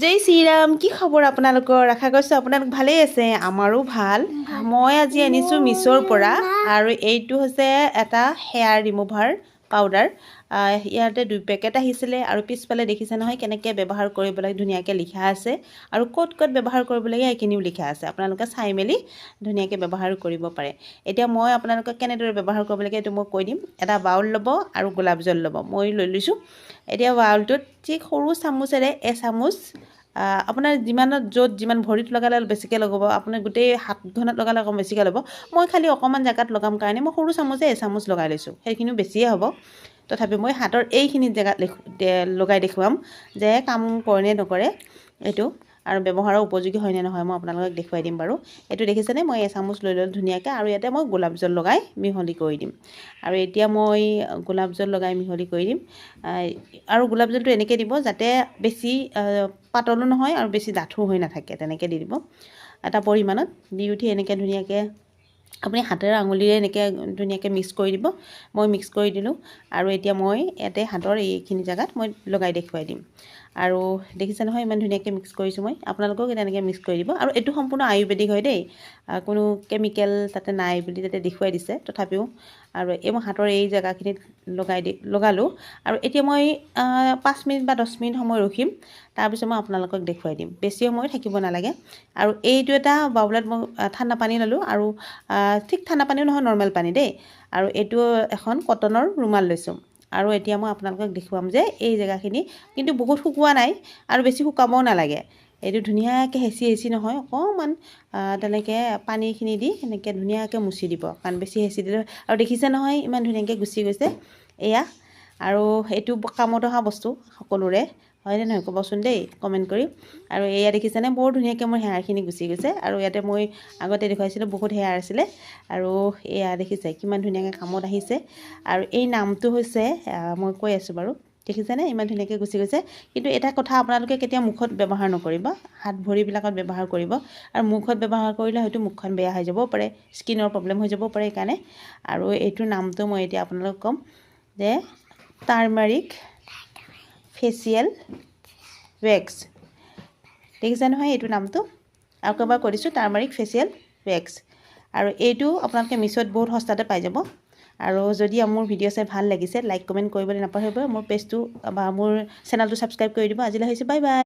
জয় শ্ৰীৰাম। কি খবৰ আপোনালোকৰ? আশা কৰিছোঁ আপোনালোক ভালেই আছে। আমাৰো ভাল। মই আজি আনিছোঁ মিছ'ৰ পৰা আৰু এইটো হৈছে এটা হেয়াৰ ৰিমুভাৰ পাউডাৰ। ইয়াতে দুই পেকেট আহিছিলে আৰু পিছফালে দেখিছে নহয়, কেনেকৈ ব্যৱহাৰ কৰিব লাগে ধুনীয়াকৈ লিখা আছে আৰু ক'ত ক'ত ব্যৱহাৰ কৰিব লাগে সেইখিনিও লিখা আছে। আপোনালোকে চাই মেলি ধুনীয়াকৈ ব্যৱহাৰ কৰিব পাৰে। এতিয়া মই আপোনালোকক কেনেদৰে ব্যৱহাৰ কৰিব লাগে এইটো মই কৈ দিম। এটা বাউল ল'ব আৰু গোলাপ জল ল'ব। মই লৈ লৈছোঁ। এতিয়া বাউলটোত ঠিক সৰু চামুচেৰে এচামুচ, আপোনাৰ যিমানত য'ত যিমান, ভৰিত লগালে অলপ বেছিকৈ লগাব, আপোনাৰ গোটেই হাতখনত লগালে অকণ বেছিকৈ ল'ব। মই খালি অকণমান জেগাত লগাম কাৰণে মই সৰু চামুচে এচামুচ লগাই লৈছোঁ। সেইখিনিও বেছিয়ে হ'ব, তথাপি মই হাতৰ এইখিনি জেগাত লগাই দেখুৱাম যে কাম কৰেনে নকৰে এইটো আৰু ব্যৱহাৰৰ উপযোগী হয়নে নহয়, মই আপোনালোকক দেখুৱাই দিম বাৰু। এইটো দেখিছেনে? মই এচামুচ লৈ ল'লোঁ ধুনীয়াকৈ আৰু ইয়াতে মই গোলাপ জল লগাই মিহলি কৰি দিম। আৰু এতিয়া মই গোলাপ জল লগাই মিহলি কৰি দিম। আৰু গোলাপ জলটো এনেকৈ দিব যাতে বেছি পাতলো নহয় আৰু বেছি ডাঠো হৈ নাথাকে, তেনেকৈ দি দিব এটা পৰিমাণত। দি উঠি এনেকৈ ধুনীয়াকৈ আপুনি হাতেৰে, আঙুলিৰে এনেকৈ ধুনীয়াকৈ মিক্স কৰি দিব। মই মিক্স কৰি দিলোঁ আৰু এতিয়া মই ইয়াতে হাতৰ এইখিনি জেগাত মই লগাই দেখুৱাই দিম। আৰু দেখিছে নহয়, ইমান ধুনীয়াকৈ মিক্স কৰিছোঁ মই। আপোনালোকেও তেনেকৈ মিক্স কৰি দিব। আৰু এইটো সম্পূৰ্ণ আয়ুৰ্বেদিক হয় দেই, কোনো কেমিকেল তাতে নাই বুলি তাতে দেখুৱাই দিছে। তথাপিও আৰু এই মই হাতৰ এই জেগাখিনিত লগালোঁ আৰু এতিয়া মই 5 মিনিট বা 10 মিনিট সময় ৰখিম, তাৰপিছত মই আপোনালোকক দেখুৱাই দিম। বেছি সময় থাকিব নালাগে। আৰু এইটো এটা বাউলত মই ঠাণ্ডা পানী ল'লোঁ আৰু ঠিক ঠাণ্ডা পানীও নহয়, নৰ্মেল পানী দেই। আৰু এইটো এখন কটনৰ ৰুমাল লৈছোঁ আৰু এতিয়া মই আপোনালোকক দেখুৱাম যে এই জেগাখিনি কিন্তু বহুত শুকোৱা নাই আৰু বেছি শুকাবও নালাগে। এইটো ধুনীয়াকৈ হেঁচি হেঁচি নহয়, অকণমান তেনেকৈ পানীখিনি দি সেনেকৈ ধুনীয়াকৈ মুচি দিব, কাৰণ বেছি হেঁচি দিলে। আৰু দেখিছে নহয়, ইমান ধুনীয়াকৈ গুচি গৈছে এয়া। আৰু এইটো কামত অহা বস্তু সকলোৰে হয়নে নহয় ক'বচোন দেই কমেণ্ট কৰি। আৰু এয়া দেখিছেনে, বৰ ধুনীয়াকৈ মোৰ হেয়াৰখিনি গুচি গৈছে। আৰু ইয়াতে মই আগতে দেখুৱাইছিলোঁ, বহুত হেয়াৰ আছিলে। আৰু এয়া দেখিছে, কিমান ধুনীয়াকৈ কামত আহিছে। আৰু এই নামটো হৈছে, মই কৈ আছোঁ বাৰু। দেখিছেনে, ইমান ধুনীয়াকৈ গুচি গৈছে। কিন্তু এটা কথা, আপোনালোকে কেতিয়াও মুখত ব্যৱহাৰ নকৰিব, হাত ভৰিবিলাকত ব্যৱহাৰ কৰিব। আৰু মুখত ব্যৱহাৰ কৰিলে হয়তো মুখখন বেয়া হৈ যাবও পাৰে, স্কিনৰ প্ৰব্লেম হৈ যাবও পাৰে সেইকাৰণে। আৰু এইটোৰ নামটো মই এতিয়া আপোনালোকক ক'ম যে টাৰ্মাৰিক ফেচিয়েল ৱেক্স। দেখিছে নহয় এইটো নামটো? আকৌ এবাৰ কৈ দিছোঁ, টাৰ্মাৰিক ফেচিয়েল ৱেক্স। আৰু এইটো আপোনালোকে মিছ'ত বহুত সস্তাতে পাই যাব। আৰু যদি মোৰ ভিডিঅ' চাই ভাল লাগিছে, লাইক, কমেণ্ট কৰিবলৈ নাপাহৰিব। মোৰ পেজটো বা মোৰ চেনেলটো ছাবস্ক্ৰাইব কৰি দিব। আজিলৈ হৈছে, বাই বাই।